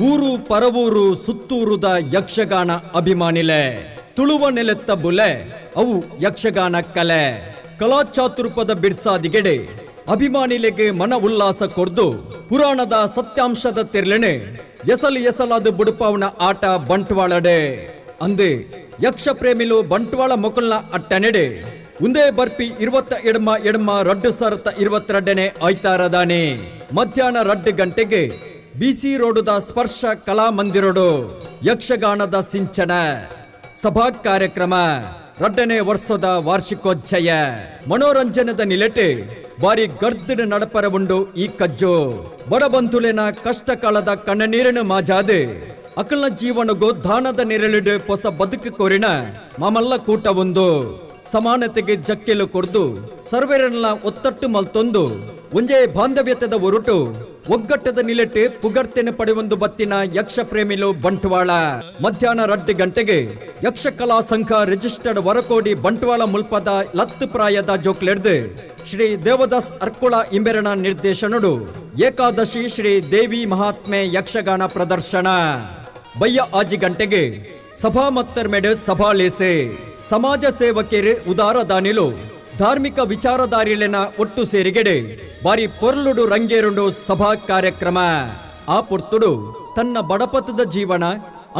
ಊರು ಪರವೂರು ಸುತ್ತೂರುದ ಯಕ್ಷಗಾನ ಅಭಿಮಾನಿಲೆ ತುಳುವ ನೆಲೆತ್ತ ಬುಲೆ ಅವು ಯಕ್ಷಗಾನ ಕಲೆ ಕಲಾಚಾತುರ್ಪದ ಬಿಡ್ಸಾದಿಗೆಡೆ ಅಭಿಮಾನಿಲೆಗೆ ಮನ ಉಲ್ಲಾಸ ಕೊರ್ದು ಪುರಾಣದ ಸತ್ಯಾಂಶದ ತಿರ್ಲೆಣೆ ಎಸಲು ಎಸಲಾದ ಬುಡುಪಾವನ ಆಟ ಬಂಟ್ವಾಳಡೆ. ಅಂದೆ ಯಕ್ಷ ಪ್ರೇಮಿಲು ಬಂಟ್ವಾಳ ಮೊಕಲ್ನ ಅಟ್ಟನೆಡೆ ಉಂದೇ ಬರ್ಪಿ 20/8/2022ನೇ ಐತಾರದಾನೆ ಮಧ್ಯಾಹ್ನ 2 ಗಂಟೆಗೆ ಬಿಸಿ ರೋಡುದ ಸ್ಪರ್ಶ ಕಲಾ ಮಂದಿರೋಡು ಯಕ್ಷಗಾನದ ಸಿಂಚನ ಸಭಾ ಕಾರ್ಯಕ್ರಮ, 2ನೇ ವರ್ಷದ ವಾರ್ಷಿಕೋಚ್ಚಯ ಮನೋರಂಜನದ ನಿಲೆಟೆ ಬಾರಿ ಗರ್ದಿನ ನಡಪರ ಉಂಡು. ಈ ಕಜ್ಜು ಬಡಬಂಧುಲೆನ ಕಷ್ಟ ಕಾಲದ ಕಣ್ಣನೀರಿನ ಮಾಜಾದೆ ಅಕಲ್ನ ಜೀವನಗು ದಾನದ ನೆರಳಿಡು ಹೊಸ ಬದುಕು ಕೋರಿನ ಮಾಮಲ್ಲ ಕೂಟ ಒಂದು. ಸಮಾನತೆಗೆ ಜಕ್ಕೆಲು ಕೊರ್ದು ಸರ್ವೆರನ್ನ ಒತ್ತಟ್ಟು ಮಲ್ತೊಂದು ಒಂಜೇ ಬಾಂಧವ್ಯತೆದ ಒರುಟು ಒಗ್ಗಟ್ಟದ ನಿಲೆಟೆ ಪುಗರ್ತೆನ ಪಡೆಯೊಂದು ಬತ್ತಿನ ಯಕ್ಷ ಪ್ರೇಮಿಲು ಬಂಟ್ವಾಳ. ಮಧ್ಯಾಹ್ನ 2 ಗಂಟೆಗೆ ಯಕ್ಷಕಲಾ ಸಂಘ ರಿಜಿಸ್ಟರ್ಡ್ ವರಕೋಡಿ ಬಂಟ್ವಾಳ ಮುಲ್ಪದ ಲತ್ತು ಪ್ರಾಯದ ಜೋಕ್ಲೆಡ್ದು ಶ್ರೀ ದೇವದಾಸ್ ಅರ್ಕುಳ ಇಂಬೆರಣ ನಿರ್ದೇಶನಡು ಏಕಾದಶಿ ಶ್ರೀ ದೇವಿ ಮಹಾತ್ಮೆ ಯಕ್ಷಗಾನ ಪ್ರದರ್ಶನ. ಬಯ್ಯ 6 ಗಂಟೆಗೆ ಸಭಾ ಮತ್ತರ್ಮೆಡ್ ಸಭಾಲೇಸೆ ಸಮಾಜ ಸೇವಕಿಯರು, ಉದಾರ ದಾನಿಲು, ಧಾರ್ಮಿಕ ವಿಚಾರಧಾರಿಲೆನ ಒಟ್ಟು ಸೇರಿಗೆಡೆ ಬಾರಿ ಪೊರ್ಲುಡು ರಂಗೇರುಂಡು ಸಭಾ ಕಾರ್ಯಕ್ರಮ. ಆ ಪೊರ್ತುಡು ತನ್ನ ಬಡಪತದ ಜೀವನ,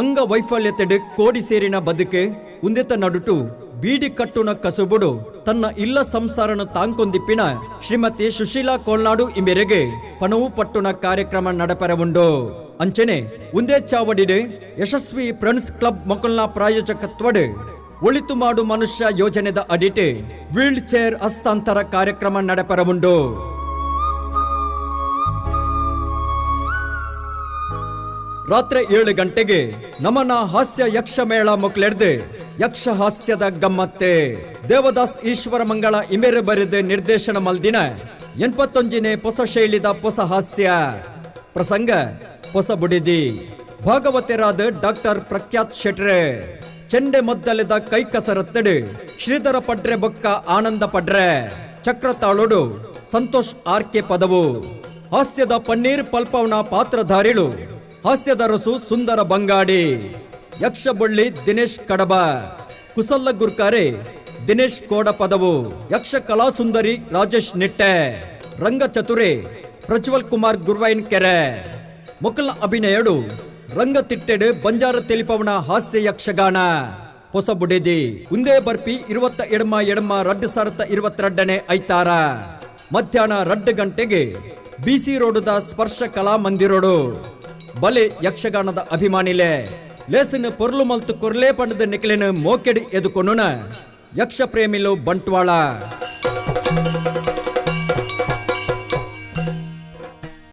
ಅಂಗ ವೈಫಲ್ಯತೆಡು ಕೋಡಿ ಸೇರಿನ ಬದುಕು ಉಂದೆತ ನಡುಟು ಬೀಡಿ ಕಟ್ಟುನ ಕಸುಬುಡು ತನ್ನ ಇಲ್ಲ ಸಂಸಾರನ ತಾಂಕೊಂದಿಪ್ಪಿನ ಶ್ರೀಮತಿ ಸುಶೀಲಾ ಕೋಲ್ನಾಡು ಇಂಬೆರೆಗೆ ಪಣವು ಪಟ್ಟುನ ಕಾರ್ಯಕ್ರಮ ನಡಪರ ಉಂಡು. ಅಂಚನೆ ಉಂದೇ ಚಾವಡಿಡೆ ಯಶಸ್ವಿ ಫ್ರೆಂಡ್ಸ್ ಕ್ಲಬ್ ಮೊಕಲ್ನ ಪ್ರಾಯೋಜಕತ್ವಡು ಒಳಿತು ಮಾಡು ಮನುಷ್ಯ ಯೋಜನೆದ ಅಡಿಟೆ ವೀಲ್ ಚೇರ್ ಹಸ್ತಾಂತರ ಕಾರ್ಯಕ್ರಮ ನಡಪರ ಉಂಡು. ರಾತ್ರಿ 7 ಗಂಟೆಗೆ ನಮನ ಹಾಸ್ಯ ಯಕ್ಷಮೇಳ ಮೊಕ್ಲೆಡ್ದು ಯಕ್ಷ ಹಾಸ್ಯದ ಗಮ್ಮತ್ತೆ. ದೇವದಾಸ್ ಈಶ್ವರ ಮಂಗಳ ಇಮೆರೆ ಬರೆದು ನಿರ್ದೇಶನ ಮಲ್ದಿನ 81ನೇ ಹೊಸ ಶೈಲಿದ ಹೊಸ ಹಾಸ್ಯ ಪ್ರಸಂಗ ಹೊಸ ಬುಡಿದಿ. ಭಾಗವತರಾದ ಡಾಕ್ಟರ್ ಪ್ರಖ್ಯಾತ್ ಶೆಟ್ರೆ, ಚೆಂಡೆ ಮದ್ದಲೆದ ಕೈ ಕಸರತ್ತಡು ಶ್ರೀಧರ ಪಡ್ರೆ ಬೊಕ್ಕ ಆನಂದ ಪಡ್ರೆ, ಚಕ್ರತಾಳುಡು ಸಂತೋಷ್ ಆರ್ ಕೆ ಪದವು, ಹಾಸ್ಯದ ಪನ್ನೀರ್ ಪಲ್ಪವನ ಪಾತ್ರಧಾರಿಳು ಹಾಸ್ಯದ ರಸು ಸುಂದರ ಬಂಗಾಡಿ, ಯಕ್ಷಬೊಳ್ಳಿ ದಿನೇಶ್ ಕಡಬ, ಕುಸಲ್ಲ ಗುರ್ಕಾರೆ ದಿನೇಶ್ ಕೋಡ ಪದವು, ಯಕ್ಷ ಕಲಾ ಸುಂದರಿ ರಾಜೇಶ್ ನಿಟ್ಟೆ, ರಂಗ ಚತುರೆ ಪ್ರಜ್ವಲ್ ಕುಮಾರ್ ಗುರ್ವೈನ್ ಕೆರೆ ಮೊಕಲ ಅಭಿನಯಡು ರಂಗತಿಟ್ಟೆಡು ಬಂಜಾರ ತೆಲಿಪವನ ಹಾಸ್ಯ ಯಕ್ಷಗಾನ ಹೊಸ ಬುಡಿದಿ. ಉಂದೇ ಬರ್ಪಿ 20/8/2022ನೇ ಐತಾರ ಮಧ್ಯಾಹ್ನ 2 ಗಂಟೆಗೆ ಬಿಸಿ ರೋಡುದ ಸ್ಪರ್ಶ ಕಲಾ ಮಂದಿರೋಡು. ಬಲೆ ಯಕ್ಷಗಾನದ ಅಭಿಮಾನಿಲೆ, ಲೇಸಿನ ಪೊರ್ಲು ಮಲ್ತು ಕೊರ್ಲೆ ಪಂಡದ ನಿಕ್ಲೆನ ಮೋಕೆಡಿ ಎದುಕೊನುನ ಯಕ್ಷ ಪ್ರೇಮಿಲು ಬಂಟ್ವಾಳ.